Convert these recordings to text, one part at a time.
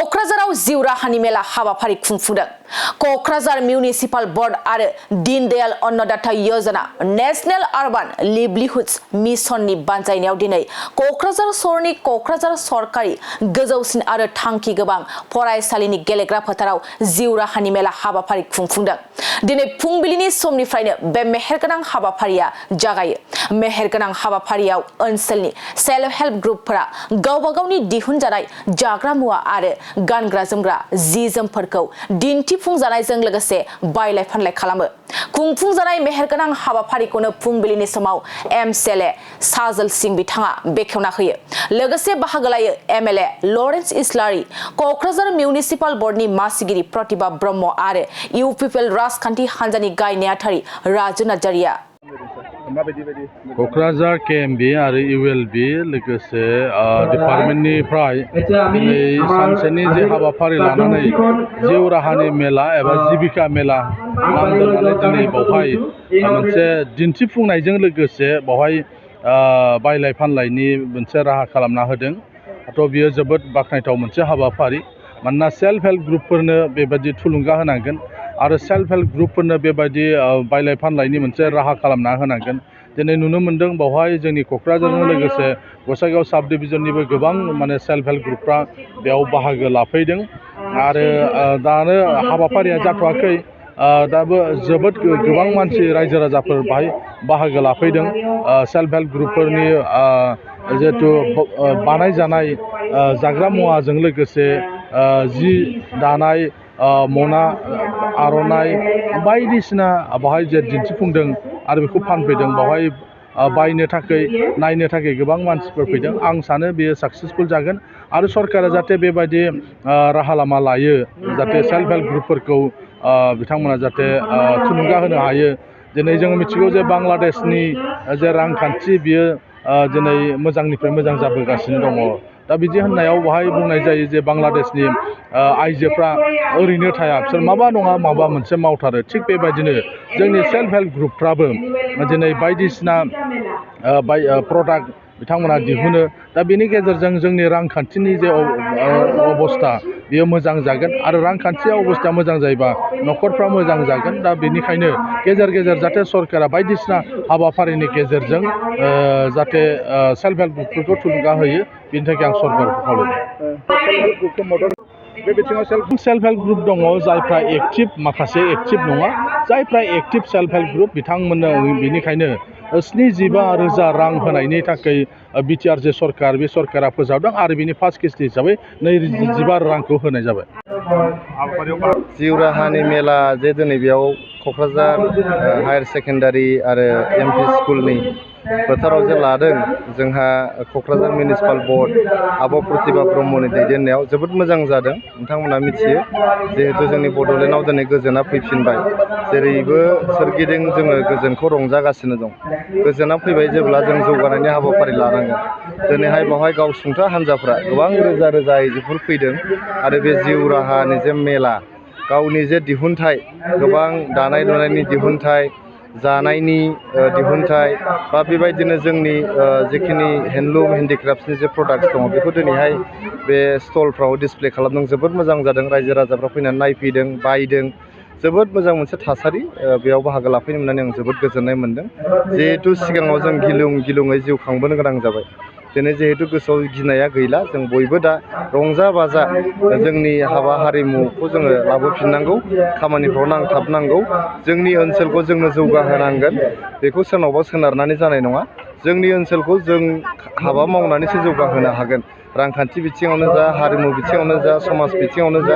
क'क्राझाराव जिउ राहानि मेला हाबाफारि खुंफुंदों। क'क्राझार मिउनिसिपाल बर्ड आरो दीन दयाल अन्नदाता योजना नेशनेल आर्बान लिवलिहुड्स मिशननि बानजायनायाव दिनै क'क्राझार सहरनि क'क्राझार सरकारि गोजौसिन आरो थांखि गोबां फरायसालिनि गेलेग्रा फोथाराव जिउ राहानि मेला हाबाफारि खुंफुंदों। दिनै फुंबिलिनि समनिफ्रायनो बे मेहेरगोनां हाबाफारिया जागायो। मेहेरगोनां हाबाफारियाव ओनसोलनि सेल्फ हेल्प ग्रुपफोरा गावबा गावनि दिहुनजानाय जाग्रा मुवा आरो गानग्रा जोमग्रा जि जोमफोरखौ दिन्थिफुंजानायजों लोगोसे बायलाय फानलाय खालामो। खुंफुंजानाय मेहेरगोनां हाबाफारिखौनो फुंबिलिनि समाव एमएलए साजल सिंह बिथाङा बेखेवना होयो। लोगोसे बाहागो लायो एमएलए लरेन्स इस्लारि, क'क्राझार मिउनिसिपाल बर्डनि मासिगिरि प्रतिभा ब्रह्म आरो इउपिपिएल राजखान्थि हान्जानि गाहाय नेहाथारि राजु नार्जारिया। क'क्राझार केएमबि आरो इउएलबि लोगोसे डिपार्टमेन्टनिफ्राय दिनै सानसेनि जे हाबाफारि लानानै जिउ राहानि मेला एबा जिबिका मेला नाम दोननानै दिनै बावहाय मोनसे दिन्थिफुंनायजों लोगोसे बावहाय बायलाय फानलायनि मोनसे राहा खालामना होदों। थ' बियो जोबोद बाख्नायथाव मोनसे हाबाफारि। मानोना सेल्फ हेल्प ग्रुपफोरनो बेबायदि थुलुंगा होनांगोन आरो सेल्फ हेल्प ग्रुपफोरनो बेबायदि बायलाय फानलायनि मोनसे राहा खालामना होनांगोन। दिनै नुनो मोन्दों बावहाय जोंनि क'क्राझारजों लोगोसे गसाइगाव साब डिभिजननिबो गोबां सेल्फ हेल्प ग्रुपफ्रा बेयाव बाहागो लाफैदों आरो दानो हाबाफारिया जाथ'वाखै। दाबो जोबोद गोबां मानसि रायजो राजाफोर बाहाय बाहागो लाफैदों। सेल्फ हेल्प ग्रुपफोरनि जिहेथु बानायजानाय जाग्रा मुवाजों लोगोसे जि दानाय मना आर'नाइ बायदिसिना बाहाय जे दिन्थिफुंदों आरो बेखौ फानफैदों। बावहाय बायनो थाखाय नायनो थाखाय गोबां मानसिफोर फैदों। आं सानो बेयो साक्सेसफुल जागोन आरो सरकारा जाहाथे बेबायदि राहा लामा लायो जाहाथे सेल्फ हेल्प ग्रुपफोरखौ बिथांमोना जाहाथे थुलुंगा होनो हायो। दिनै जों मिथिगौ जे बांलादेशनि जे रांखान्थि बियो दिनै मोजांनिफ्राय मोजां जाबोगासिनो दङ। दा बिदि होननायाव बाहाय बुंनाय जायो जे बांलादेशनि आइजोफ्रा ओरैनो थाया, बिसोर माबा नङा माबा मोनसे मावथारो। थिग बेबायदिनो जोंनि सेल्फ हेल्प ग्रुपफ्राबो दिनै बायदिसिना प्रडाक्ट बिथांमोना दिहुनो। दा बेनि गेजेरजों जोंनि रांखान्थिनि जे अबस्था बेयो मोजां जागोन आरो रांखान्थि अबस्था मोजां जायोबा न'खरफ्रा मोजां जागोन। दा बेनिखायनो गेजेर गेजेर जाहाथे सरकारा बायदिसिना हाबाफारिनि गेजेरजों जाहाथे सेल्फ हेल्प ग्रुपफोरखौ थुलुंगा होयो, बेनि थाखाय आं सरकारखौ खावलायदों। बे बिथिङाव सेल्फ हेल्प ग्रुप दङ जायफ्रा एक्टिभ, माखासे एक्टिभ नङा। जायफ्रा एक्टिभ सेल्फ हेल्प ग्रुप बिथांमोननो बेनिखायनो 75,000 रां होनायनि थाखाय बिटिआर जे सरकार, बे सरकारा फोसावदों आरो बिनि फार्स्ट किस्ति हिसाबै 25,000 रांखौ होनाय जाबाय। जिउ राहानि मेला जे दिनै बेयाव क'क्राझार हायार सेकेन्डारि आरो एमपि स्कुलनि फोथाराव जे लादों, जोंहा क'क्राझार मिउनिसिपाल बर्ड आब' प्रतिभा ब्रह्मनि दैदेननायाव जोबोद मोजां जादों। नोंथांमोना मिथियो जिहेतु जोंनि बड'लेण्डआव दिनै गोजोना फैफिनबाय। जेरैबो सोरगिदिं जोङो गोजोनखौ रंजागासिनो दं। गोजोना फैबाय जेब्ला जों जौगानायनि हाबाफारि लानांगोन। दिनैहाय बावहाय गावसुंथा हान्जाफ्रा गोबां रोजा रोजा आइजोफोर फैदों आरो बे जिउ राहानि जे मेला, गावनि जे दिहुनथाइ, गोबां दानाय लुनायनि दिहुनथाइ, जानायनि दिहुनथाइ बा बेबायदिनो जोंनि जिखिनि हेन्डलुम हेन्डिक्राफ्टसनि जे प्रडाक्टस दङ बेखौ दिनैहाय बे स्टलफ्राव डिसप्ले खालामदों। जोबोद मोजां जादों। रायजो राजाफ्रा फैनानै नायफैदों, बायदों। जोबोद मोजां मोनसे थासारि। बेयाव बाहागो लाफैनो मोननानै आं जोबोद गोजोननाय मोन्दों। जिहेथु सिगाङाव जों गिलुङै जिउ खांबोनो गोनां जाबाय। दिनै जिहेतु गोसोआव गिनाया गैला, जों बयबो दा रंजा बाजा जोंनि हाबा हारिमुखौ जोङो लाबोफिननांगौ, खामानिफ्राव नांथाबनांगौ, जोंनि ओनसोलखौ जोंनो जौगाहोनांगोन। बेखौ सोरनावबा सोनारनानै जानाय नङा। जोंनि ओनसोलखौ जों हाबा मावनानैसो जौगाहोनो हागोन। रांखान्थि बिथिङावनो जा, हारिमु बिथिङावनो जा, समाज बिथिङावनो जा,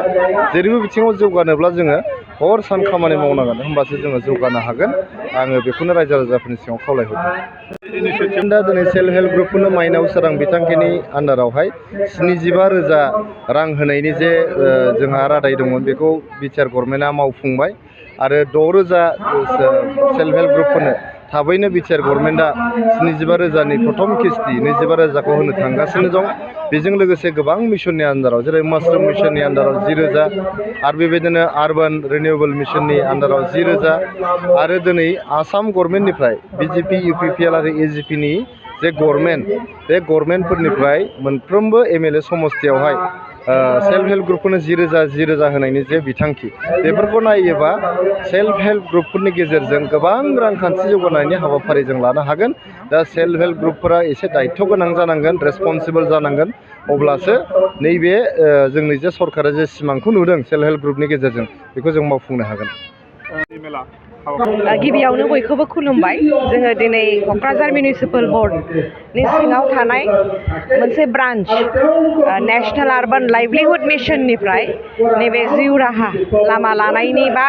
जेरैबो बिथिङाव जौगानोब्ला जोङो हर सान खामानि मावनांगोन, होमबासो जोङो जौगानो हागोन। आङो बेखौनो रायजो राजाफोरनि सिगाङाव खावलायहरदों। दा दिनै सेल्फ हेल्प ग्रुपफोरनो माइनाव सोरां बिथांखिनि आन्दारावहाय 75,000 रां होनायनि जे जोंहा रादाय दंमोन, बेखौ बिटिआर गभर्नमेन्टआ मावफुंबाय आरो 6,000 सेल्फ हेल्प ग्रुपफोरनो थाबैनो बिटिआर गभर्नमेन्टआ 75,000नि प्रथम किस्ति 25,000खौ होनो थांगासिनो दं। बेजों लोगोसे गोबां मिशननि आन्दाराव, जेरै मासरुम मिशननि आन्दाराव 10,000 आरो बेबायदिनो आर्बान रिनिउएबल मिशननि आन्दाराव 10,000 आरो दिनै आसाम गभर्नमेन्टनिफ्राय बिजेपि, इउपिपिएल आरो एजिपिनि जे गभर्नमेन्ट, बे गभर्नमेन्टफोरनिफ्राय मोनफ्रोमबो एमएलए समस्तियावहाय सेल्फ हेल्प ग्रुपफोरनो 10,000 होनायनि जे बिथांखि बेफोरखौ नायोबा सेल्फ हेल्प ग्रुपफोरनि गेजेरजों गोबां रांखान्थि जौगानायनि हाबाफारि जों लानो हागोन। दा सेल्फ हेल्प ग्रुपफोरा एसे दायित्व गोनां जानांगोन, रेसपन्सिबल जानांगोन, अब्लासो नैबे जोंनि जे सरकारा जे सिमांखौ नुदों सेल्फ हेल्प ग्रुपनि गेजेरजों बेखौ जों मावफुंनो हागोन। गिबियावनो बयखौबो खुलुमबाय। जोङो दिनै क'क्राझार मिउनिसिपाल बर्डनि सिङाव थानाय मोनसे ब्रान्च नेशनेल आर्बान लाइभलिहुड मिशननिफ्राय नैबे जिउ राहा लामा लानायनि बा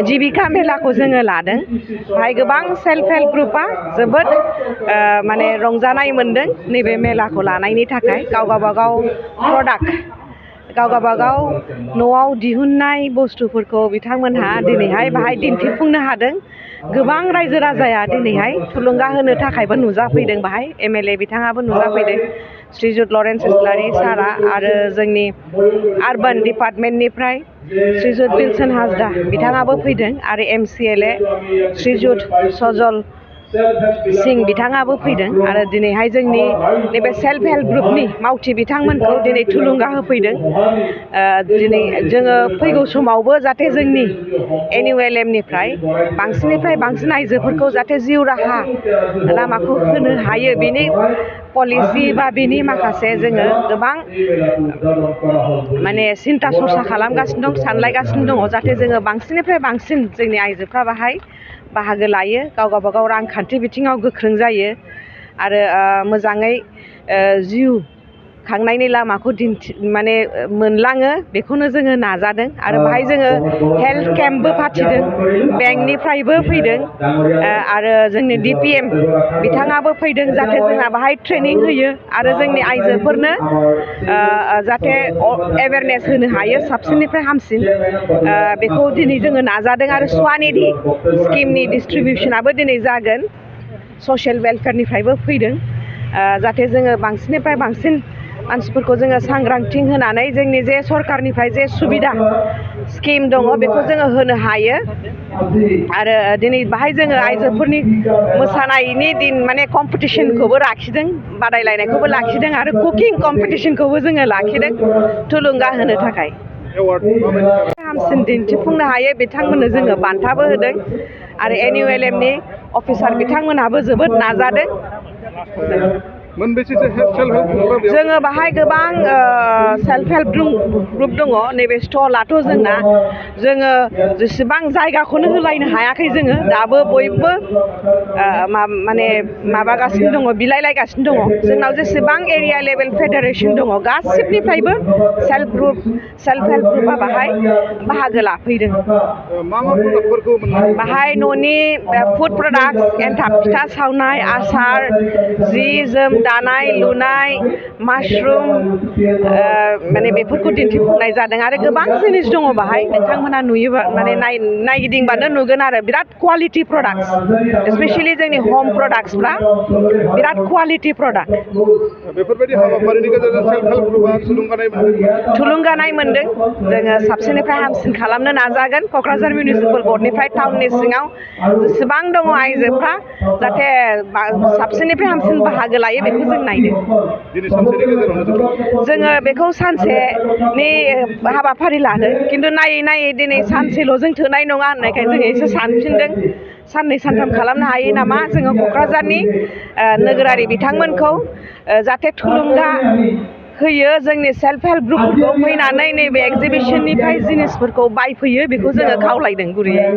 जिबिका मेलाखौ जोङो लादों। बेहाय गोबां सेल्फ हेल्प ग्रुपआ जोबोद माने रंजानाय मोनदों नैबे मेलाखौ लानायनि थाखाय। गावबागाव प्रडाक्ट गावबागाव न'आव दिहुननाय बुस्थुफोरखौ बिथांमोनहा दिनैहाय बाहाय दिन्थिफुंनो हादों। गोबां रायजो राजाया दिनैहाय थुलुंगा होनो थाखायबो नुजाफैदों। बाहाय MLA बिथाङाबो नुजाफैदों, श्रीजुत लरेन्स इस्लारि सारा, आरो जोंनि आर्बान डिपार्टमेन्टनिफ्राय श्रीजुत बिलसन हाजदा बिथाङाबो फैदों, आरो MCLA श्रीजुत सजल सिं बिथाङाबो फैदों। आरो दिनैहाय जोंनि नैबे सेल्फ हेल्प ग्रुपनि मावथि बिथांमोनखौ दिनै थुलुंगा होफैदों। दिनै जोङो फैगौ समावबो जाहाथे जोंनि NULM-निफ्राय बांसिननिफ्राय बांसिन आइजोफोरखौ जाहाथे जिउ राहा लामाखौ होनो हायो, बेनि पलिसि बा बेनि माखासे जोङो गोबां माने सिन्था सरसा खालामगासिनो दं, सानलायगासिनो दङ, जाहाथे जोङो बांसिननिफ्राय बांसिन जोंनि आइजोफ्रा बाहाय बाहागो लायो, गाव रांखान्थि बिथिङाव गोख्रों जायो, आरो मोजाङै जिउ खांनायनि लामाखौ माने मोनलाङो, बेखौनो जोङो नाजादों। आरो बाहाय जोङो हेल्थ केम्पबो फाथिदों, बेंकनिफ्रायबो फैदों, आरो जोंनि DPM बिथाङाबो फैदों, जाहाथे जोंहा बाहाय ट्रेनिं होयो आरो जोंनि आइजोफोरनो जाहाथे एवेरनेस होनो हायो साबसिननिफ्राय हामसिन। बेखौ दिनै जोङो नाजादों। आरो स्वानिधि स्किमनि डिस्ट्रिबिउसनाबो दिनै जागोन, ससियेल वेलफेयारनिफ्रायबो फैदों, जाहाथे जोङो बांसिननिफ्राय बांसिन मानसिफोरखौ जोङो सांग्रांथि होनानै जोंनि जे सरकारनिफ्राय जे सुबिदा स्किम दङ बेखौ जोङो होनो हायो। आरो दिनै बाहाय जोङो आइजोफोरनि मोसानायनि दिन माने कम्पिटिसनखौबो लाखिदों, बादायलायनायखौबो लाखिदों, आरो कुकिं कम्पिटिसनखौबो जोङो लाखिदों थुलुंगा होनो थाखाय। हामसिन दिन्थिफुंनो हायो बिथांमोननो जोङो बान्थाबो होदों, आरो NULM-नि अफिसार बिथांमोनहाबो जोबोद नाजादों। जोङो बाहाय गोबां सेल्फ हेल्प ग्रुप दङ। नैबे स्टलाथ' जोंना जोङो जेसेबां जायगाखौनो होलायनो हायाखै, जोङो दाबो बयबो माने माबागासिनो दङ, बिलायलायगासिनो दङ। जोंनाव जेसेबां एरिया लेभेल फेडारेसन दङ गासिबनिफ्रायबो सेल्फ हेल्प ग्रुपआ बाहाय बाहागो लाफैदों। बाहाय न'नि फुड प्रडाक्टस, एन्थाब फिथा सावनाय, आसार, जि जोम दानाय लुनाय, माशरुम, माने बेफोरखौ दिन्थिफुंनाय जादों। आरो गोबां जिनिस दङ बाहाय, नोंथांमोना नुयोबा माने नायगिदिंबानो नुगोन, आरो बिराद कुवालिटि प्रडाक्टस, स्पेसियेलि जोंनि हम प्रडाक्टसफ्रा बिराद कुवालिटि प्रडाक्ट। बेफोरबायदि हाबाफारिनि गेजेरजों सेल्फ हेल्प ग्रुपआ थुलुंगानाय मोनदों। जोङो साबसिननिफ्राय हामसिन खालामनो नाजागोन। क'क्राझार मिउनिसिपाल बर्डनिफ्राय टाउननि सिङाव जेसेबां दङ आइजोफ्रा जाहाथे साबसिननिफ्राय हामसिन बाहागो लायो, बेखौ जों नायदों। जोङो बेखौ सानसेनि हाबाफारि लादों, खिन्थु नायै दिनै सानसेल'जों थोनाय नङा होननायखाय जोङो एसे सानफिनदों, साननै सानथाम खालामनो हायो नामा। जोङो क'क्राझारनि नोगोरारि बिथांमोनखौ जाहाथे थुलुंगा होयो, जोंनि सेल्फ हेल्प ग्रुपफोरखौ फैनानै नैबे एक्जिबिसननिफ्राय जिनिसफोरखौ बायफैयो, बेखौ जोङो खावलायदों गुरैयै।